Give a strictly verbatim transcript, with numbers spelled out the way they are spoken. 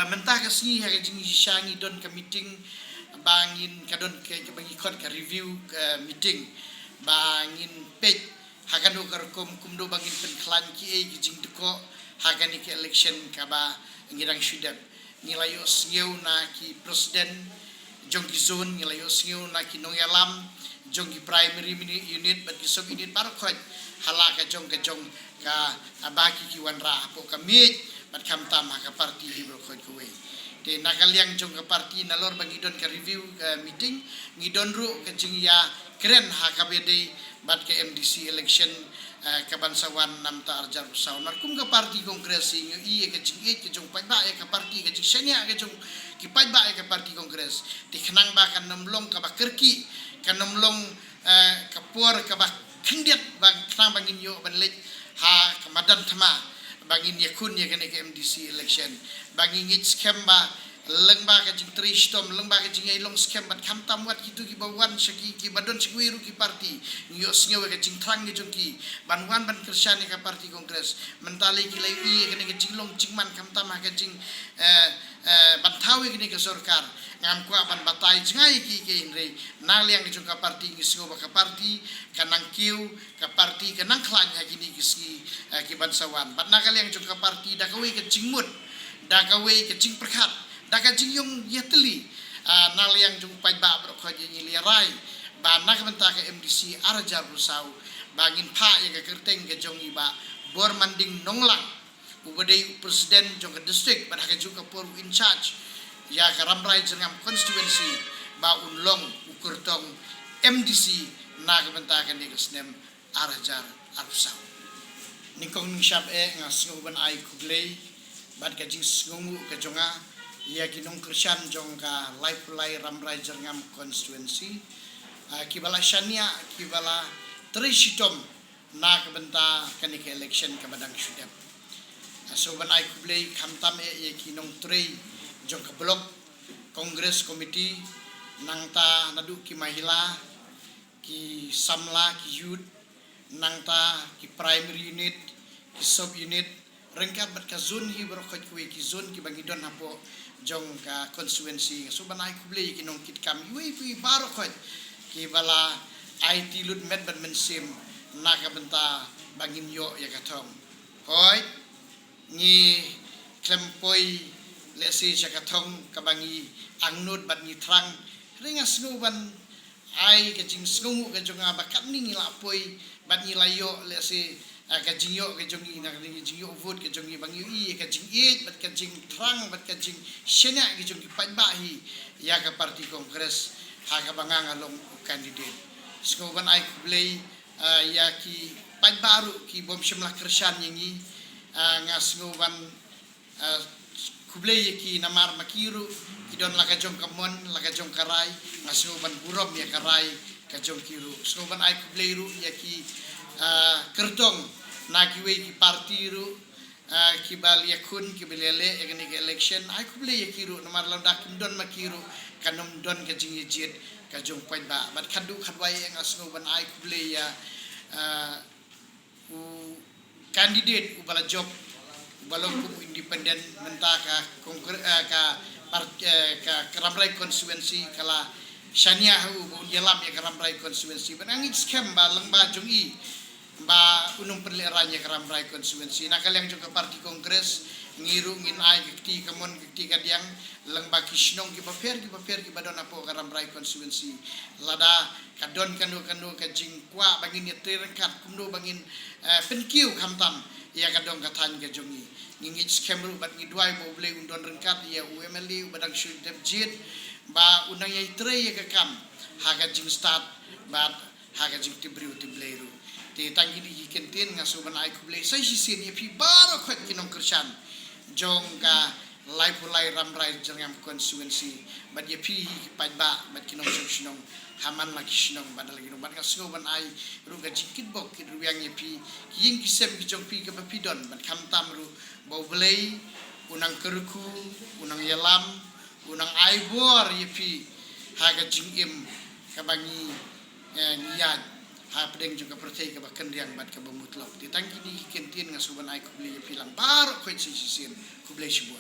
Mynta ka sngi ha ka jingshisha ngi don ka meeting ba ngin, ka don ka, ka ba ngi khot ka review ka meeting, ba ngin peit ha kano ka rukom kumno ba ngin pynkhlaiñ kiei ki jingdkoh ha kane ka election kaba ngi dang shu dep. Ngi la ïohsngew na ki president jong ki zone, ngi la ïohsngew na ki nongïalam jong ki primary mini-, unit bad ki sub unit baroh khoit ha la ka jong ka jong ka, ah, ba ki ki wanrah hapoh ka miej bad khamtam ha ka party hi baroh khoit kawei. Te na ka liang jong ka party nalor ba ngi don ka review, eh, meeting, ngi don ruh ka jingïakren ha kaba ïadei bad ka M D C election, eh, ka ban sa wan namar ta arjar saw. Namar kum ka party Congress ngi ïohi ïa ka jingïeit ka jong paidbah ïa ka party, ka jingshaniah ka jong ki paidbah ïa ka party Congress. Te khnang ba kan ym long kaba kyrkieh, kan ym long, eh, ka por kaba khyndiat ba khnang ba ngin ïoh ban leit ha ka madan thma ba ngin ïakhun ïa kane ka M D C election. Ba ngi ngeit skhem ba lyngba ka jingtrei shitom, lyngba ka jingïailong skhem bad khamtam wat kito kiba wan sha ki, kiba don sha kiwei ruh ki party, ngi ïohsngew ïa ka jingthrang ka jong ki ban wan ban kyrshan ïa ka party Congress. Mynta lei ki la ïohi ïa kane ka jinglong jingman khamtam ha ka jing, eh, eh, ban thaw ïa kane ka sorkar. Ngam kwah ban batai jngai ïa ki, ki hynrei na liang ka jong ka party ngi sngew ba ka party ka nang kiew, ka party ka nang khlaiñ ha kine ki sngi, eh, ki ban sa wan. Bad na ka liang jong ka party da kawei ka jingmut, da kawei ka jingpyrkhat, da ka jingïong ïatylli, ah, na liang jong u paidbah baroh khoit ïa ngi la rai ba na ka bynta ka M D C arjar saw ba ngin phah ïa ka kyrteng ka jong i Bah Bormanding Nonglang, uba dei u president jong ka district bad ha ka juh ka por u in charge ïa ka Rambrai Jyrngam constituency, ba un long u kyrtong M D C na ka bynta kane ka snem arjar arphew saw. Nyngkong nyngshap eh nga sngew ban ai khublei bad ka jingsngewnguh ka jong nga ïa ki nongkyrshan jong ka laiphew lai Rambrai Jyrngam constituency, ah, kiba la shaniah, kiba la trei shitom na ka bynta kane ka election kaba dang shu dep. Nga sngew ban ai khublei khamtam eh ïa ki nongtrei jong ka block, Congress committee, nangta naduh ki mahila, ki samla, ki youth, nangta ki primary unit, ki sub unit, ryngkat bad ka zone hi baroh khoit kawei ki zone kiba ngi don hapoh jong ka constituency. Nga sngew ban ai khublei ïa ki nongkitkam iwei pa iwei baroh khoit kiba la aiti lut met bad mynsiem na ka bynta ba ngin ïoh ïa ka thong. Hooid, ngi khlem poi lehse sha ka thong kaba ngi angnud bad ngi thrang. Hynrei nga sngew ban ai ka jingsngewnguh ka jong nga ba katne ngi la poi bad ngi la ïoh lehse, ah, ka jingïoh ka jong ngi, na ka jingïoh vote ka jong ngi ba ngi ïohi ka jingïeit bad ka jingthrang bad ka jingshaniah ka jong ki paidbah hi ïa ka party Congress ha kaba nga nga long u candidate. Sngew ban ai khublei, ah, ïa ki paidbah ruh ki bym shym la kyrshan ïa ngi, ah, nga sngew ban, ah, khublei ïa ki namar ma ki ruh ki don la ka jong ka mon, la ka jong ka rai, nga sngew ban burom ïa ka rai ka jong ki ruh. Sngew ban ai khublei ruh ïa ki, ah, kyrtong na kiwei ki party ruh, ah, kiba la ïakhun, kiba la ïaleh ïa kane ka election. Ai khublei ïa ki ruh namar lada kim don ma ki ruh kan ym don ka jingïajied ka jong paidbah. Bad khadduh khadwai eh nga sngew ban ai khublei ïa, ah, u candidate uba la jop, uba long kum u independent mynta ka Congre-, eh, ka par-, eh, ka, ka Rambrai constituency ka la shaniah ha u ba un ïalam ïa ka Rambrai constituency. Bad nga ngeit skhem ba lyngba jong i ba un ym pynlehrain ïa ka Rambrai constituency. Na ka liang jong ka party Congress ngi ruh ngin ai ka kti kamon ka kti kadiang lyngba ki shnong kiba pher kiba pher kiba don hapoh ka Rambrai constituency. Lada ka don kano kano ka jingkwah ba ngin ïatrei ryngkat kumno ba ngin, eh, pynkiew khamtam ïa ka dong ka thaiñ ka jong ngi. Ngi ngeit skhem ruh bad ngi duwai ba U Blei un don ryngkat ïa u M L A uba dang shu dep jied ba un nang ïatrei ïa ka kam ha ka jingstad bad ha ka jingtip briew tip Blei ruh. Te tang kine ki kyntien nga sngew ban ai khublei sa shisien ïa phi baroh khoit ki nongkyrshan jong ka laiphew lai Rambrai Jyrngam constituency bad ïa phi hi ki paidbah bad ki nongshong shnong ha man la ki shnong bad la ki nong bad nga sngew ban ai ruh ka jingkitbok kitrwiang ïa phi ki ïing ki sem ki jong phi kaba phi don bad khamtam ruh ba U Blei u nang kyrkhu, u nang ïalam, u nang ai bor ïa phi ha ka jingim kaba ngi, eh, ngi ïaid ha pdeng jong ka pyrthei kaba kynriang bad kaba mutlop. Te tang kine ki kyntien nga sngew ban ai khublei ïa phi lang baroh khoit sa shisien. Khublei shibun.